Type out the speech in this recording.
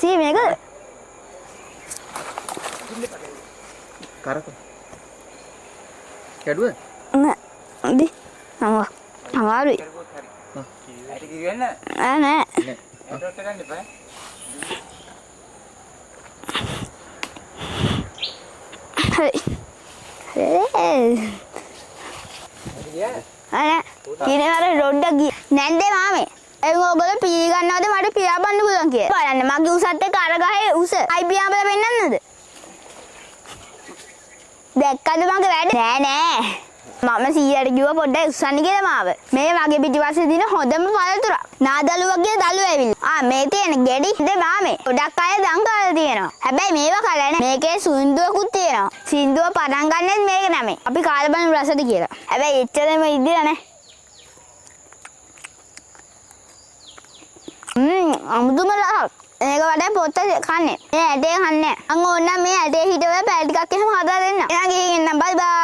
සී මේක කරක. කැඩුවද? නෑ. දි. අමාරුයි. ඇට කිරි වෙන්න. නෑ නෑ. නෑ. ඇට රොට්ට ගන්න එපා. හරි. හරි. නෑ. කිරේ අර රොඩ්ඩ ගිය. නැන්දේ මාමේ. ඒ ඔයගොල්ලෝ පිළිගන්නවද මට පියාඹන්න පුළුවන් කියලා? බලන්න මගේ උසත් එක්ක අර ගහේ උස. අයි පියාඹලා පෙන්නන්නද? දැක්කද මගේ වැඩ? නෑ නෑ. මම සීයාට කිව්වා පොඩ්ඩක් උස්සන්න කියලා මාව. මේ මගේ පිටිපස්සේ තියෙන හොඳම පළතුරක්. නාදලුවක් කියන දළුව ඇවිල්ලා. ආ මේ තියෙන ගෙඩි දෙ මාමේ. ගොඩක් අය දන් කාලා තියෙනවා. හැබැයි මේවා කාලා නෑ. මේකේ සින්දුවකුත් තියෙනවා. සින්දුව පටන් ගන්නෙත් මේක නමේ. අපි කාලා බලමු රසද කියලා. හැබැයි එච්චරම ඉදිලා නෑ. අමුතුම රහක්. මේක වඩා පොත්ත කන්නේ. මේ ඇටේ කන්නේ. අං ඕන්න මේ ඇටේ හිටවල පැය ටිකක් එහෙම හදලා දෙන්න. එහෙනම් ගිහින් එන්නම්. බයි බයි.